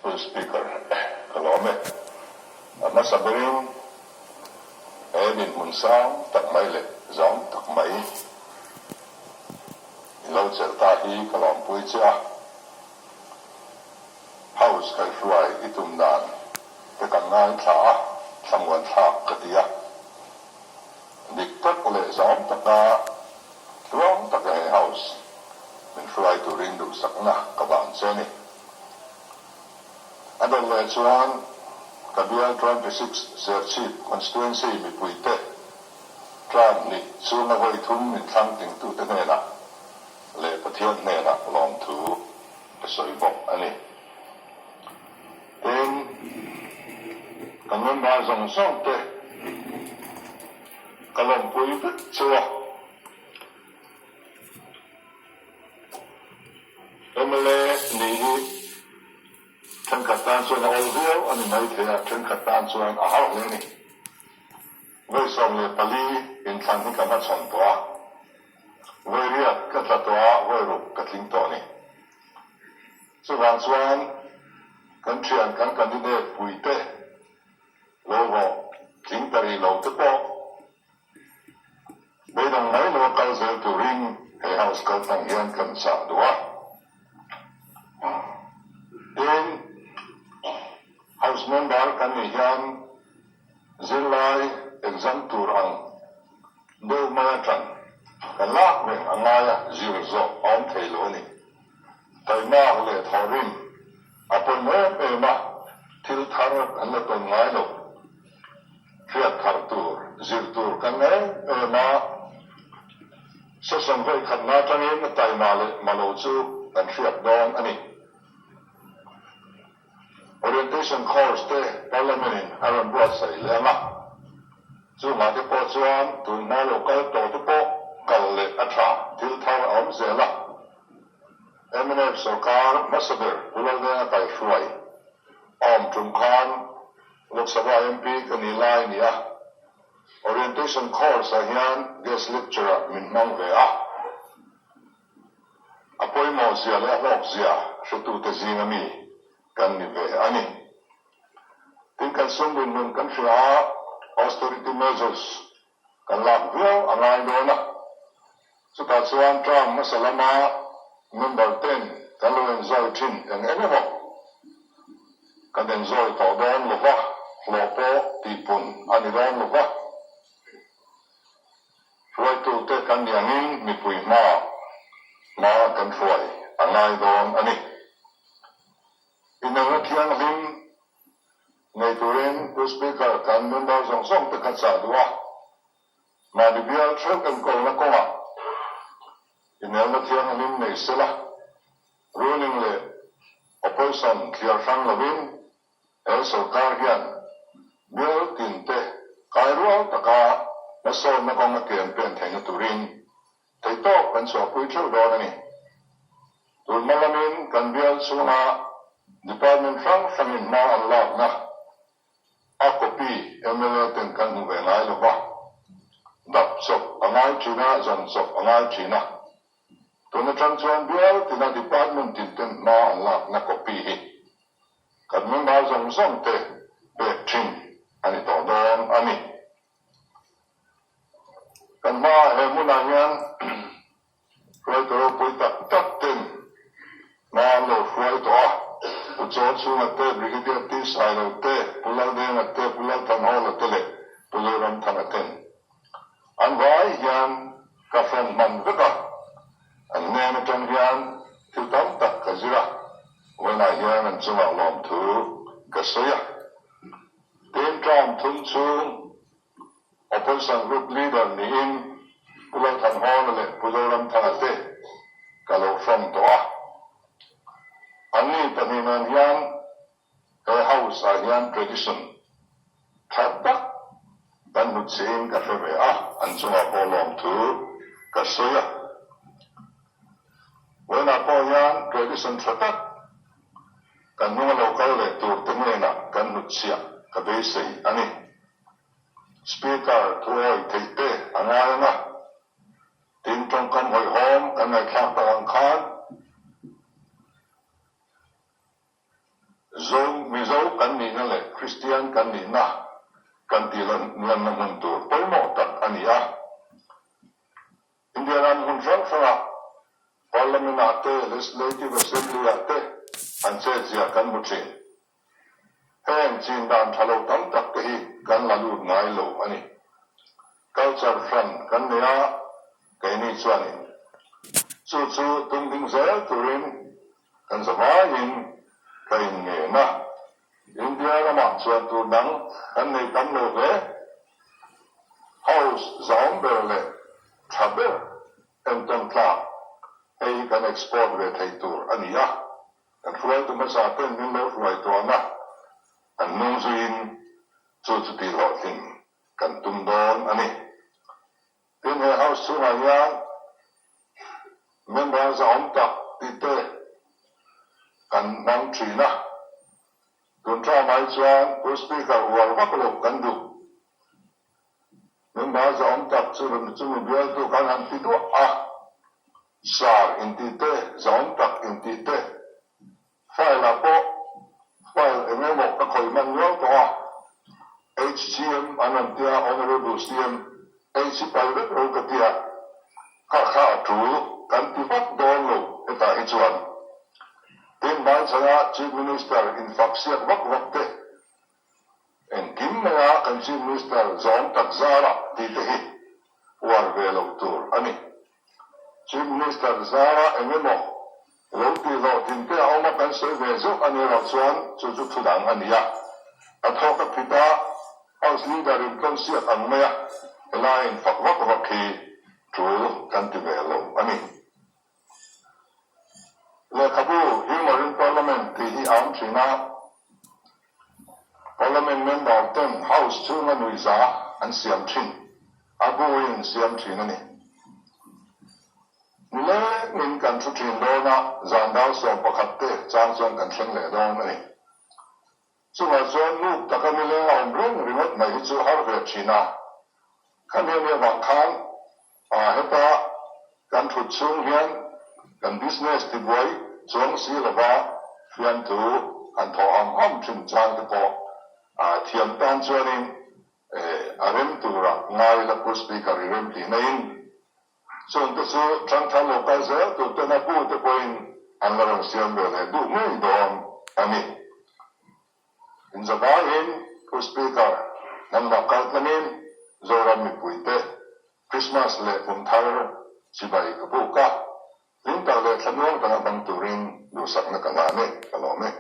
Pu Speaker, ka lawm e. A hmasa berin he dinhmun sang tak mai leh zawng tak mai i lo chelh ta hi ka lawmpui che a. House kaihhruai i tum dan te kan ngaithla a, thlamuan thlak ka ti a. Dik tak leh zawng taka tluang taka he House min hruai turin duhsakna ka vang che a ni. A dawt leh chuan ka bial 26 Serchhip Constituency mipuite term hnih chhunga vawi thum min thlang tingtute hnenah leh Pathian hnenah lawmthu ka sawi bawk a ni. Tin, kan member zawng zawng te ka lawmpui vek chu a. Mla nih hi thenkhat tan chuan a awl viau a ni maithei a, thenkhat tan chuan a har hle a ni. Vawi 14 inthlan hi ka hmachhawn tawh a, vawi riat ka tla tawh a, vawi ruk ka tling tawh a ni. Chuvang chuan kan thian kan candidate puite lo vawh tling ta rih lo te pawh beidawng mai lo a kal zel turin he House kaltlang hian kan chah duh a. Tin, House member kan nih hian zirlai exam tur ang deuh mai atang kan lak reng a ngai a, zir zawh a awm thei lo a ni. Taimak leh thawhrim a pawimawh em em a, thil thar an la tawn ngai lo. Hriat thar tur, zir tur kan nga em em a, session vawi khatna atangin taima leh malo chu kan hriat dawn a ni. Orientation course te Parliament in a rawn buatsaih leh ang a, chungah te pawh chuan tun hma lo kal tawh te pawh kal leh a tha, thil thar a awm zel a. Mnf sorkar hmasa ber Pu Laldenga kaihhruai a awm tum khan Lok Sabha MP ka ni lai a ni a, Orientation course ah hian guest lecturer min hmang ve a. A pawimawh zia leh a hlawk zia hretute zinga mi kan ni ve a ni. Tin, kan sum rinhlun kan hria a, austerity measures kan lak viau a ngai dawn a. Chutah chuan term hmasa lama member ten kan lo enjoy thin eng eng emaw kan enjoy tawh dawn lo va, hlawh pawh tihpun a ni dawn lo va. Hruaitute kan ni angin mipui hmaah hma kan hruai a ngai dawn a ni. Inelna thianghlim nei turin Pu Speaker kan member zawng zawng te kha chah duh a, mahni bial theuh enkawlna kawngah inelna thianghlim nei sela, ruling leh opposition thliar hrang lovin He sorkar hian bial tinte kairual taka hmasawnna kawng a campaign theihna turin theihtawp kan chhuahpui theuh dawn a ni. Tun hma lamin kan bial chhunga department hrang hrangin hma an lakna a copy mla ten kan hmu ve ngai lova, dap chawp a ngai thin a, zawn chawp a ngai thin a. Tun atang chuan bial tina department tin ten hma an lakna copy hi Kan member zawng zawng te pek thin a ni tawh dawn a ni. Kan hmaah he hmunah hian hruaitu ropui tak tak ten hma an lo hruai tawh a, Pu Chawlchhunga te, Brigadier T Sailo te, Pu Laldenga te, Pu Lalthanhawla te leh Pu Zoramthanga ten an vai hian ka hrawn hman vek a, an hnen atang hian thil tam tak ka zir a. Vawiinah hian an chungah lawmthu ka sawi a. Tin, term thum chhung Opposition Group Leader niin Pu Lalthanhawla leh Pu Zoramthanga te ka lo hrawm tawh a. Anni pahnih nen hian he House ah hian tradition tha tak kan hnutchhihin ka hre ve a, an chungah pawh lawmthu ka sawi a. Vawiinah pawh hian tradition tha tak kan hnunga lo kal leh tur te hnenah kan hnutchhiah ka beisei a ni. Speaker thuawi theih te a ngai ang a, tin tawngkam hawihhawm kan ngaihthlak tak ang khan. Zo, Mizo kan nihna leh Kristian kan nihna kan tih lanna hmun tur pawimawh tak a ni a. India ram hmun hrang hrangah Parliament-ah te, Legislative Assembly-ah te an chetzia kan hmu thin. Heng chin dan tha lo tam tak te hi kan la lut ngai lo a ni. Culture hran kan nei a, keini chuanin chu chu tum ding zel turin kan zavaiin ka inngen a. India ramah chuan tur dang kan nei tam lo hle. House zâwm ber leh tha ber entawn tlak hei hi kan export ve thei tur a ni a. Kan hruaitu hmasa ten min lo hruai tuan a, an nung zuiin chu chu tih hlawhtlin kan tum dawn a ni. Tin, he House chhungah hian member zahawm tak tih te kan hmang thin a, tun tha mai chuan Pu Speaker uar vak lo kan duh. Member zahawm tak chu chumi bialtu kan han ti duah a, Sar intih te, zahawm tak intih te, file ah pawh file eng emaw ka khawih hman nual tawh a, HCM an rawn tia, Honourable CM, H hi pai vek lo ka tia, kha kha a tul kan ti vak dawn lo hetah hi chuan. Tin, hmaichhana Chief Minister infak siak vak vak te, Engkim maia kan Chief Minister zawm tak zara tih te hi uar ve loh tur a ni. Chief Minister zara eng emaw lo tih hlawhtlin te a awm a kan sawi ve zeuh a nih loh chuan chu chu thu dang a ni a. A thawk a phit a, House Leader in tlawnsiak ang mai a, helai in fak vak vak hi tul kan ti ve lo a ni. Lehkhabu Humour in Parliament tih hi a awm thin a, Parliament member ten House chhunga nuihza an siam thin, a bu in siam thin a ni. Nilengin kan thu thin dawn a, zan dar 11 te chang chuan kan thleng leh dawn a ni. Chungah chuan muk taka nileng a awm reng ringawt mai hi chu har ve thin a. Khami a nih avang khan heta kan thut chhung hian kan business tibuai chuang si lova fiamthu han thawh ham ham thin chang te pawh thiam tan chuanin a rem tura ngai la Pu Speaker i rem tih naiin Chung te chu ṭhangthar lo kal zel tur ten a pu te pawhin an la rawn siam ve leh duh ngei dawn a ni. Inzavaiin Pu Speaker, nangmah kal tlangin Zoram mipuite Krismas leh kum thar chibai ka buk a, hlim tak leh thlamuang taka hmang turin duhsakna ka hlan e, ka lawm e.